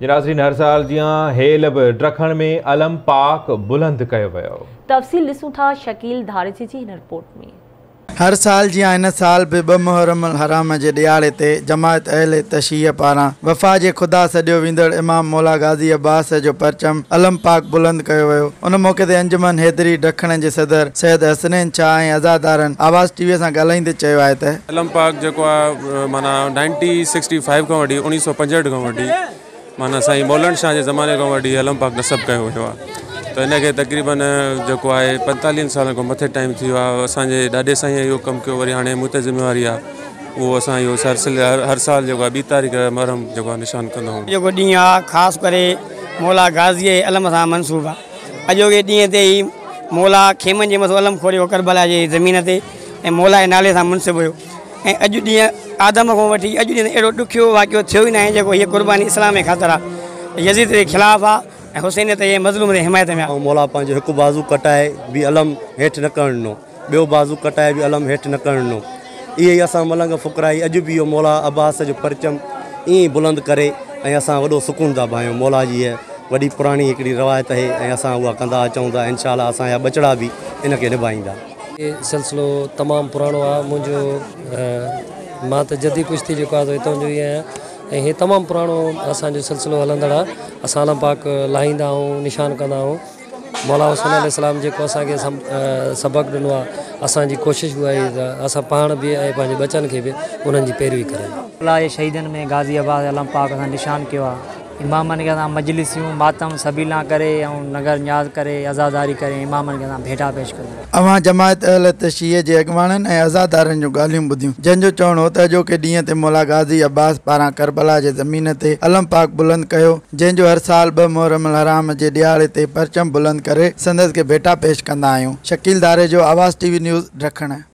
ناظرين هر سال جيان هيل به ڊکڻ ۾ علم پاڪ بلند ڪيو ويو. تفصيل ڏسون ٿا شڪيل ڌاريجي جي هن رپورٽ ۾. هر سال جيان هن سال به ٻه محرم الحرام جي ڏهاڙي تي جماعت اهل تشيع پاران وفا جي خدا سڏيو ويندڙ امام مولا غازي عباس جو پرچم علم پاڪ بلند ڪيو ويو. ان موقعي تي انجمن حيدري ڊکڻ جي صدر سيد حسنين شاهه ۽ عزادارن آواز ٽي وي سان ڳالهائيندي چيو آهي ته. علم پاڪ جيڪو آهي معنيٰ نائنٽي سڪسٽي فائيو کان وٺي 1965 کان وٺي معنيٰ سائين مولڻ شاهه جي زماني کان وٺي علم پاڪ نصب ڪيو ويو آهي ته هن کي تقريبن جيڪو آهي 45 سالن کان مٿي ٽائيم ٿي ويو آهي. اسان جي ڏاڏي سائين اهو ڪم ڪيو، وري هاڻي مون تي ذميواري آهي اهو اسان اهو سلسلي هر سال جيڪو آهي ٻي تاريخ محرم جيڪو آهي نشان ڪندا آهيون. جيڪو ڏينهن آهي خاص ڪري مولا غازي جي علم سان منسوب آهي. اڄوڪي ڏينهن تي ئي مولا خيمن جي مٿو علم کوليو ڪربلا جي زمين تي ۽ مولا جي نالي سان منسوب هيو. ۽ اڄ ڏينهن آدم کان وٺي اڄ ڏينهن اهڙو ڏکيو واقعو ٿيو ئي ناهي جيڪو هيء قرباني اسلام جي خاطر آهي، يزيد جي خلاف آهي ۽ حسينيت جي مظلوم جي حمايت ۾ آهي. ۽ مولا پنهنجو هڪ بازو ڪٽائي به علم هيٺ نه ڪرڻ ڏنو، ٻيو بازو ڪٽائي به علم هيٺ نه ڪرڻ ڏنو. اهي ئي اسان ملنگ فقرائي اڄ به اهو مولا عباس جو پرچم ائين ئي بلند ڪري ۽ اسان وڏو سڪون ٿا ڀانيون. مولا جي هيء وڏي پراڻي هڪڙي روايت آهي ۽ اسان اها ڪندا اچون ٿا. انشاء الله اسان جا ٻچڙا به ان کي نڀائيندا. هي سلسلو تمام پراڻو آ. منهنجو مان ته جدي پشتي جيڪو آ سو هتان جو ئي آهيان ۽ هي تمام پراڻو اسان جو سلسلو هلندڙ آ. اسان علم پاڪ لاهيندا آهيون، نشان ڪندا آهيون. مولا حسين عليه السلام جيڪو اسان کي سبق ڏنو آ، اسان جي ڪوشش اها آهي ته اسان پاڻ به ۽ پنهنجي ٻچن کي به انهن جي پيروي ڪرايون. مولا جي شهيدن ۾ غازي عباس علم پاڪ اسان نشان ڪيو آ. امامن کي اسان مجلسيون، ماتم، سبيلان ڪري ۽ نذر نياز ڪري، عزاداري ڪري امامن کي اسان ڀيٽا پيش ڪريون. اوهان جماعت اهل تشيع جي اڳواڻن ۽ عزادارن جون ڳالهيون ٻڌيون، جن جو چوڻ هو ته اڄوڪي ڏينهن تي مولا غازي عباس پاران ڪربلا جي زمين تي علم پاڪ بلند ڪيو، جنهن جو هر سال ٻه محرم الحرام جي ڏهاڙي تي پرچم بلند ڪري سندس کي ڀيٽا پيش ڪندا آهيون. Shakeel Dharejo, Awaz T V news, Dakhan.